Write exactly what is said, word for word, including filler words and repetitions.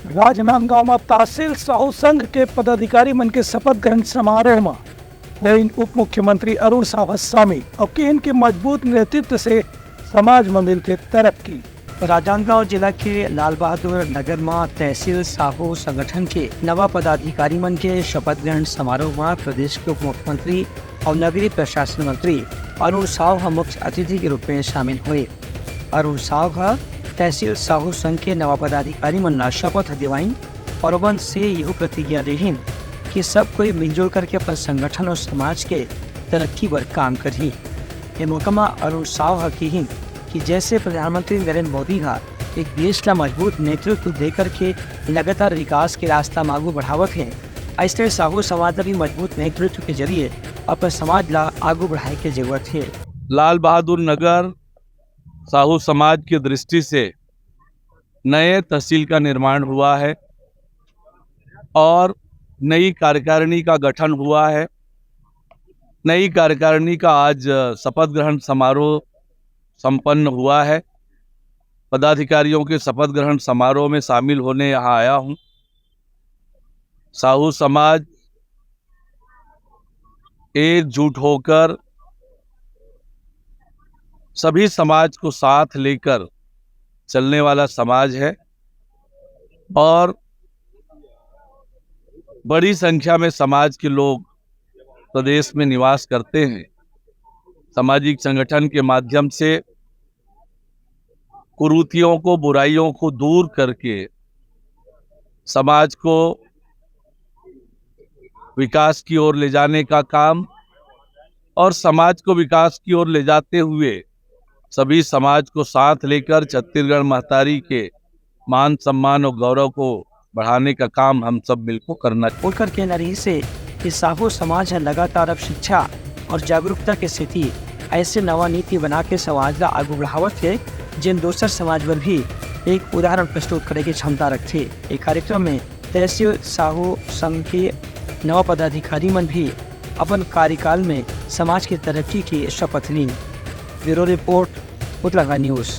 राजनांदगांव म तहसील साहू संघ के पदाधिकारी मन के शपथ ग्रहण समारोह म होइन उप मुख्यमंत्री अरुण साव ह शामिल अउ किहिन के मजबूत नेतृत्व से समाज म मिलथे तरक्की। राजनांदगांव जिला के लाल बहादुर नगर म तहसील साहू संगठन के नवा पदाधिकारी मन के शपथ ग्रहण समारोह म प्रदेश के उप मुख्यमंत्री अउ नगरीय प्रशासन मंत्री अरुण साव ह मुख्य अतिथि के रूप में शामिल हुए। अरुण साव ह तहसील साहू संघ के नवा पदाधिकारी मन ला शपथ दिवाइन और ओमन से यहू प्रतिज्ञा लेहिन कि सब कोई मिलजुल करके अपन संगठन और समाज के तरक्की बर काम करही। ए मौका म अरुण साव ह किहिन कि जैसे प्रधानमंत्री नरेंद्र मोदी ह एक देश ला मजबूत नेतृत्व देकर के लगातार विकास के रास्ता म आगू बढ़ावत हे, ऐसे साहू समाज ला भी मजबूत नेतृत्व के जरिए अपन समाज ला आगू बढ़ाए के जरूरत हे। लाल बहादुर नगर साहू समाज की दृष्टि से नए तहसील का निर्माण हुआ है और नई कार्यकारिणी का गठन हुआ है। नई कार्यकारिणी का आज शपथ ग्रहण समारोह संपन्न हुआ है। पदाधिकारियों के शपथ ग्रहण समारोह में शामिल होने यहाँ आया हूँ। साहू समाज एकजुट होकर सभी समाज को साथ लेकर चलने वाला समाज है और बड़ी संख्या में समाज के लोग प्रदेश में निवास करते हैं। सामाजिक संगठन के माध्यम से कुरीतियों को, बुराइयों को दूर करके समाज को विकास की ओर ले जाने का काम और समाज को विकास की ओर ले जाते हुए सभी समाज को साथ लेकर छत्तीसगढ़ महतारी के मान सम्मान और गौरव को बढ़ाने का काम हम सब मिलकर करना चाहिए। ओकर कहना रहिस हे कि साहू समाज ह लगातार अब शिक्षा और जागरूकता के सेती ऐसे नवा नीति बना के समाज ला आगू बढ़ावत हे, जेन दोसर समाज बर भी एक उदाहरण प्रस्तुत करे के क्षमता रखथे। ए कार्यक्रम में तहसील साहू संघ के नवा पदाधिकारी मन भी अपन कार्यकाल में समाज के तरक्की के शपथ लीन। Bureau report, Uttarakhand news.